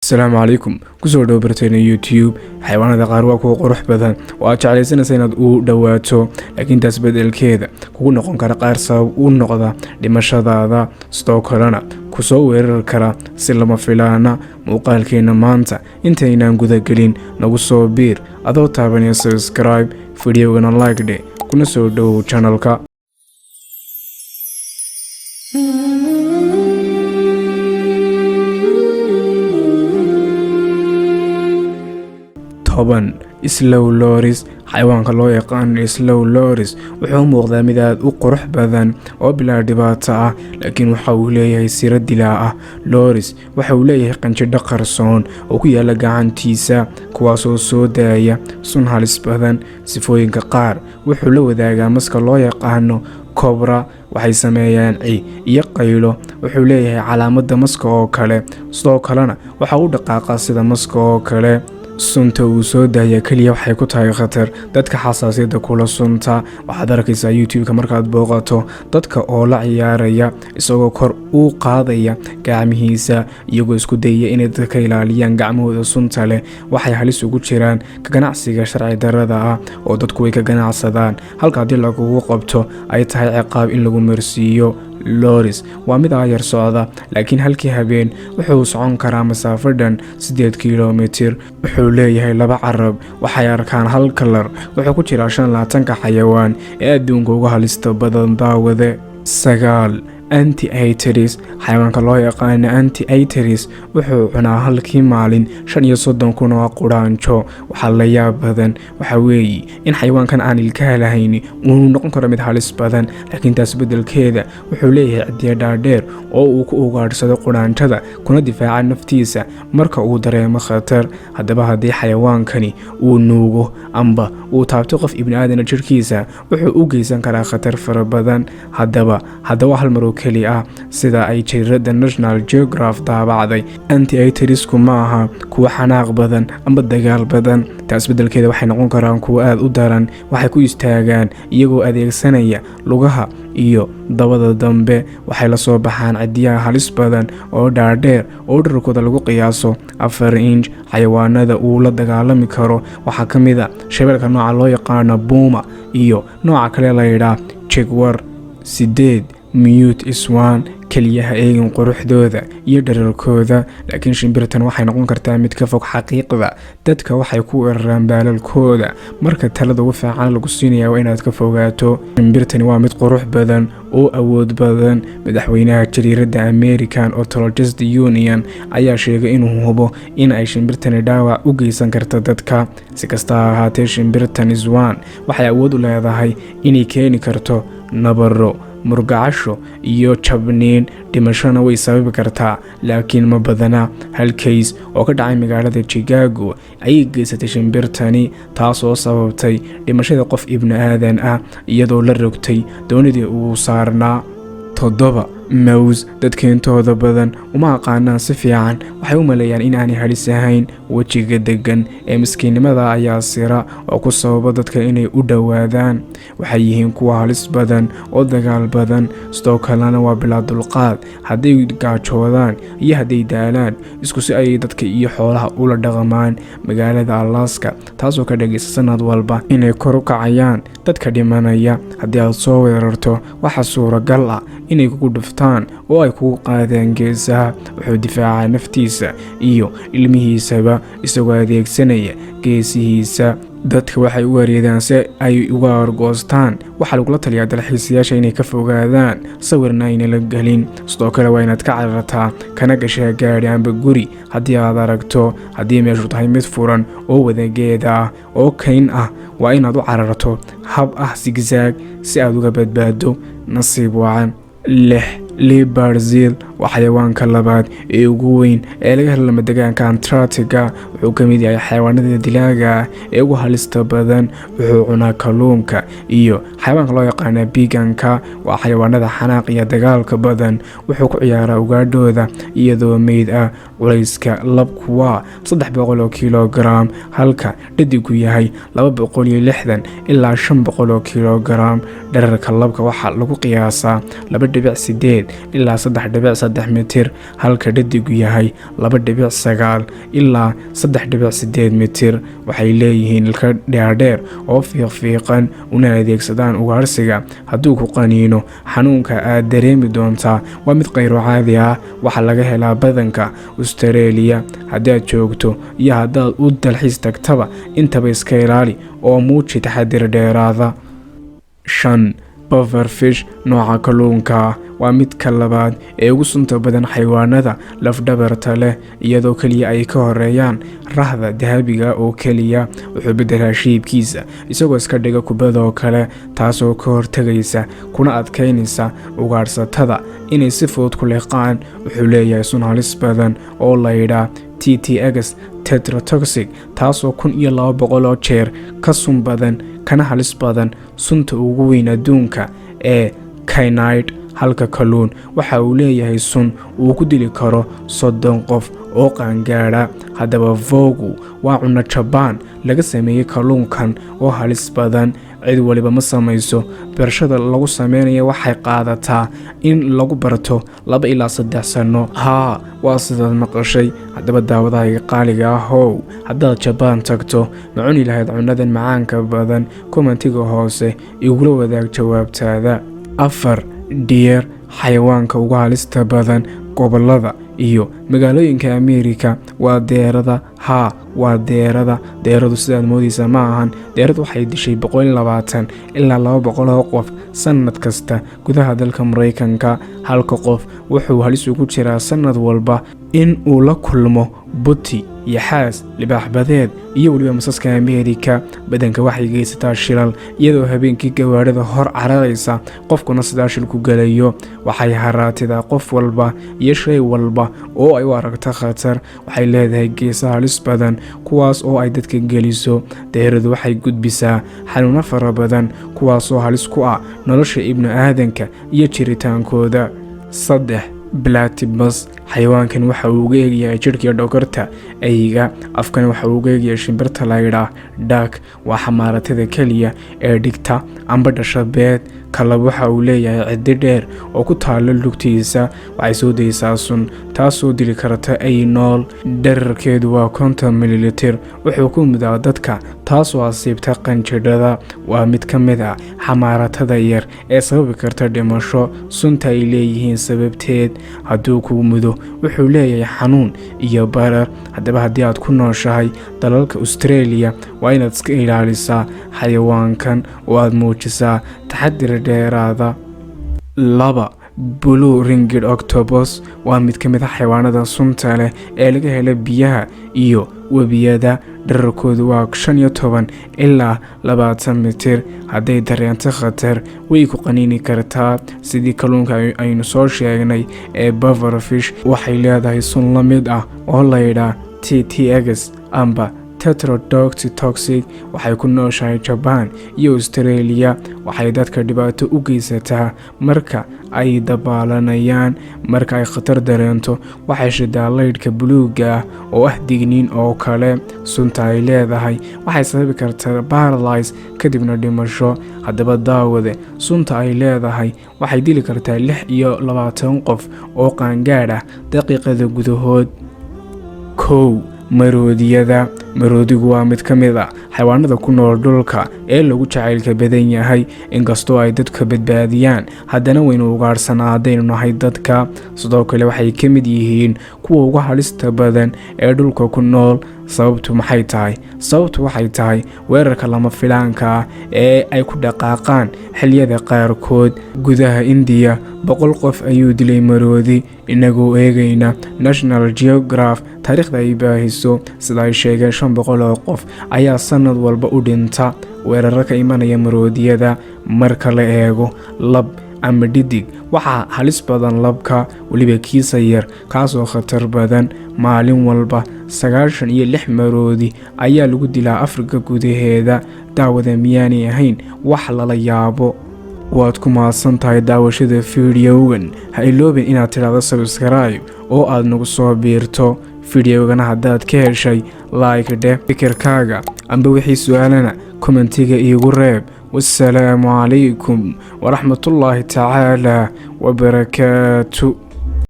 Asalaamu calaykum, kusoo dhow barteena YouTube. Xayawaanada qaar waa kuwa qurux badan oo aad jeclaysanaysa inaad u dhowaato, laakiin taas beddelkeeda kugu noqon kara qaar sabab u noqda dhimashadaada, sidoo kalena kusoo weerari kara si lama filaana. Muuqaalkeena maanta intaynaan gudagelin, nagu soo biir adoo taabanaya subscribe, videogana like dhe, kuna soo dhowow channelka. 10, Slow loris. Xayawaanka loo yaqaano slow loris wuxuu u muuqdaa mid aad u qurux badan oo bilaa dhibaato ah, laakiin waxa uu leeyahay siro dilaa ah. Loris waxa uu leeyahay qanjidho qarsoon oo ku yaala gacantiisa, kuwaasoo soo daaya sun halis badan. Sifooyinka qaar wuxuu la wadaagaa maska loo yaqaano cobra. Waxay sameeyaan ci iyo qaylo. Wuxuu leeyahay calaamadda maska oo kale, sidoo kalena waxa uu dhaqaaqaa sida maska oo kale. Sunta uu soo daaya keliya waxay ku tahay khatar dadka xasaasiyadda kula sunta. Waxaad arkaysaa YouTube-ka markaad booqato dadka oo la ciyaaraya isagoo kor u qaadaya gacmihiisa, iyagoo isku dayaya inay dadka ka ilaaliyaan gacmahooda sunta leh. Waxay halis ugu jiraan ka ganacsiga sharci darada ah oo dadku way ka ganacsadaan, halka haddii lagugu qabto ay tahay ciqaab in lagu marsiiyo. Loris waa mid aayar socda, laakiin halkii habeen wuxuu socon karaa masaafo dhan 8 kilomitir. Wuxuu leeyahay laba carab. Waxay arkaan hal kalar. Wuxuu ku jiraa 25-ka xayawaan ee adduunka uga halista badan. Daawade. 9, anteaters. Xayawaanka loo yaqaano anteaters wuxuu cunaa halkii maalin 35,000 oo quraanjo. Waxaa la yaab badan waxaa weeye in xayawaankan aan ilkaha lahayn uu noqon karo mid halis badan, laakiin taas beddelkeeda wuxuu leeyahay cidiyo dhaadheer oo uu ku ugaadhsado quraanjada kuna difaaca naftiisa marka uu dareemo khatar. Haddaba haddii xayawaankani uu nuugo amba uu taabto qof ibni aadana jirhkiisa, wuxuu u geysan karaa khatar fara badan. Haddaba hal mar oo keli ah, sida ay jariirada National Geographic daabacday, anteatersku ma aha kuwo xanaaq badan amba dagaal badan. Taas beddelkeeda waxay noqon karaan kuwo aada u daran. Waxay ku istaagaan iyagoo adeegsanaya lugaha iyo dabada dambe. Waxay la soo baxaan cidiyaha halis badan oo dhaadheer oo dhererkooda lagu qiyaaso 4 inch. Xayawaanada uu la dagaalami karo waxaa ka mid a shabeelka nooca loo yaqaano puma iyo nooca kale la yidhaa jaguar. 8, mute swan. Keliyaha eegin quruxdooda iyo dherarkooda, laakiin shimbirtan waxay noqon kartaa mid ka fog xaqiiqda. Dadka waxay ku weeraraan baalalkooda. Marka talada ugu fiican lagu siinaya waa inaad ka fogaato. Shimbirtani waa mid qurux badan oo awood badan. Madaxweynaha jariiradda American Ornithologist Union ayaa sheegay inuu hubo in ay shimbirtani dhaawac u geysan karto dadka. Si kasta ha ahaatee, shimbirtan swan waxay awood u leedahay inay keeni karto nabaro, murgacasho iyo jabniin. Dhimashona way sababi kartaa, laakiin ma badana. Hal case oo ka dhacay magaalada Chicago ayay geysatay shimbirtani, taasoo sababtay dhimashada qof ibni aadan ah, iyadoo la rogtay doonidii uu saarnaa. 7, mouse. Dadka intooda badan uma aqaanaan si fiican. Waxay u maleeyaan in aanay halis ahayn. Wejiga degan ee miskiinnimada ayaa sira oo ku sababa dadka inay u dhowaadaan. Waxay yihiin kuwa halis badan oo dagaal badan, sidoo kalena waa bilaa dulqaad. Hadday gaajoodaan iyo hadday daalaan, isku si ayay dadka iyo xoolaha ula dhaqmaan. Magaalada Alaska, taasoo ka dhagaysa sanad walba inay kor u kacayaan dadka dhimanaya. Haddii aad soo weerarto, waxaa suuragal ah inay kugu dhuftaan oo ay kugu qaadaan geesaha. Wuxuu difaacaa naftiisa iyo ilmihiisaba isagoo adeegsanaya geesihiisa. Dadka waxay u wareedaan si ay uga argoostaan. Waxaa lagula taliyaa dalxiisayaasha inay ka fogaadaan, sawirna ayna la gelin. Sidoo kale waa inaad ka carartaa kana gashaa gaadhi amba guri haddii aad aragto. Haddii meeshu tahay mid furan oo wadageeda ah oo kayn ah, waa inaad u cararto hab ah zigzag si aad uga badbaado. Nasiib wacan. 6, leopard seal. Waa xayawaanka labaad ee ugu weyn ee laga helo lamadegaanka Antarctica. Wuxuu ka mid yahay xayawaanada dilaaga ah ee ugu halista badan. Wuxuu cunaa kalluunka iyo xayawaanka loo yaqaana penguinka. Waa xayawaanada xanaaq iyo dagaalka badan. Wuxuu ku ciyaaraa ugaadhooda iyadoo meyd ah. Culayska labku waa 300 kilogaram, halka dhadigu yahay 260 ilaa 500 kilogaram. Dherarka labka waxaa lagu qiyaasaa 2.8. ilaa 3.3 mitir, halka dhadigu yahay 2.9 ilaa 3.8 mitir. Waxay leeyihiin ilka dheerdheer oo fiiqfiiqan, una adeegsadaan ugaarsiga. Hadduu ku qaniino, xanuunka aad dareemi doontaa waa mid qayro caadi ah. Waxaa laga helaa badanka Austareeliya. Haddaad joogto iyo haddaad u dalxiis tagtaba, intaba iska ilaali oo muuji taxadir dheeraada. 5, pufferfish. Nooca kalluunka waa midka labaad ee ugu sunta badan xayawaanada lafdhabarta leh, iyadoo keliya ay ka horeeyaan rahda dahabiga oo keliya. Wuxuu beddelaa shape-kiisa isagoo iska dhiga kubadoo kale, taasoo ka hortegaysa kuna adkaynaysa ugaadhsatada inay si fudud ku liqaan. Wuxuu leeyahay sun halis badan oo layidhaa TTX, tetrodotoxic, taasoo 1200 oo jeer ka sun badan kana halis badan sunta ugu weyn adduunka ee cyanide. Halka kalluun waxa uu leeyahay sun uu ku dili karo 30 qof oo qaangaadha. Haddaba, fugu waa cunno Jabaan laga sameeyey kalluunkan oo halis badan. Cid waliba ma samayso. Barashada lagu sameynaya waxay qaadataa in lagu barto 2 ilaa 3 sano. Haa, waa sidaad maqashay. Haddaba, daawadahayga qaaliga ahow, haddaad Jabaan tagto, ma cuni lahayd cunnadan macaanka badan? Comment-iga hoose igula wadaag jawaabtaada. 4, deer. Xayawaanka ugu halista badan gobolada iyo magaalooyinka Ameerika waa deerada. Haa, waa deerada. Deeradu sidaad moodeysa ma ahan. Deeradu waxay dishay 120 ilaa 200 oo qof sanad kasta gudaha dalka Mareykanka. Halka qof wuxuu halis ugu jiraa sanad walba in uu la kulmo buti, yaxaas, libaaxbadeed iyo weliba masaska Ameerika. Badanka waxay geysataa shilal iyadoo habeenkii gawaarida hor cararaysa, qofkuna sidaa shil ku gelayo. Waxay haraatidaa qof walba iyo shay walba oo ay u aragto khatar. Waxay leedahay geesa halis badan, kuwaas oo ay dadka geliso. Deeradu waxay gudbisaa xanuuno fara badan, kuwaasoo halis ku ah nolosha ibnu aadanka iyo jiritaankooda. 3, platypus. Xayawaankan waxa uu uga egyahay jidhkii dhogorta eyga, afkana waxa uu uga egyahay shimbirta laydhaa duck. Waa xamaaratada keliya ee dhigta amba dhasha beed. Kalab waxa uu leeyahay ciddi dheer oo ku taalo lugtiisa. Waxay soo daysaa sun taasoo dili karta ay nool. Dherarkeedu waa 50 mililitir. Wuxuu ku mudaa dadka, taasoo asiibta qanjidhada. Waa mid ka mid ah xamaaratada yar ee sababi karta dhimasho sunta ay leeyihiin sababteed. Hadduu kuu mudo, wuxuu leeyahay xanuun iyo barar. Haddaba, haddii aad ku nooshahay dalalka Australia, waa inaad iska ilaalisaa xayawaankan oo aad muujisaa taxadir dheeraada. 2, blue ringed octopus. Waa mid ka mid a xayawaanada sunta leh ee laga helo biyaha iyo webiyada. Dherarkoodu waa 15 ilaa 20 mitir. Hadday dareento khatar, way ku qaniini kartaa sidii kalluunka aynu soo sheegnay ee pufferfish. Waxay leedahay sun la mid ah oo laydhaa TTX amba tetrodotoxic. Waxay ku nooshahay Jabaan iyo Australia. Waxay dadka dhibaato u geysataa marka ay dabaalanayaan. Marka ay khatar dareento, waxay shidaa laydhka buluugga ah oo ah digniin oo kale. Sunta ay leedahay waxay sababi kartaa paralysis, kadibna dhimasho. Haddaba daawade, sunta ay leedahay waxay dili kartaa 26 qof oo qaangaadh ah daqiiqada gudahood. 1, maroodiyada. Maroodigu waa mid ka mid a xayawaanada ku nool dhulka ee lagu jacaylka badan yahay. Inkastoo ay dadka badbaadiyaan, haddana waynu ugaadhsanaa haddaynu nahay dadka. Sidoo kale waxay ka mid yihiin kuwa ugu halista badan ee dhulka ku nool. Sababtu maxay tahay? Sababtu waxay tahay weerarka lama filaanka ah ee ay ku dhaqaaqaan xilliyada qaarkood. Gudaha Indiya, 100 qof ayuu dilay maroodi, inagoo eegayna National Geographic taariikhda ay baahiso. Sida ay sheegeen, 500 oo qof ayaa sanad walba u dhinta weeraro ka imanaya maroodiyada. Marka la eego lab ama dhidig, waxaa halis badan labka, weliba kiisa yar, kaasoo khatar badan. Maalin walba 96 maroodi ayaa lagu dilaa Afrika gudaheeda. Daawada, miyaanay ahayn wax lala yaabo? Waad ku mahadsan tahay daawashada fiidiyowgan. Ha iloobin inaad tidhaahdo subscribe oo aad nagu soo biirto. Fiidiyowgana haddaad ka heshay, like dheh. Fikirkaaga amba wixii su-aalana comment-iga iigu reeb. Wasalaamu calaykum waraxmatullaahi tacaala wabarakaatu.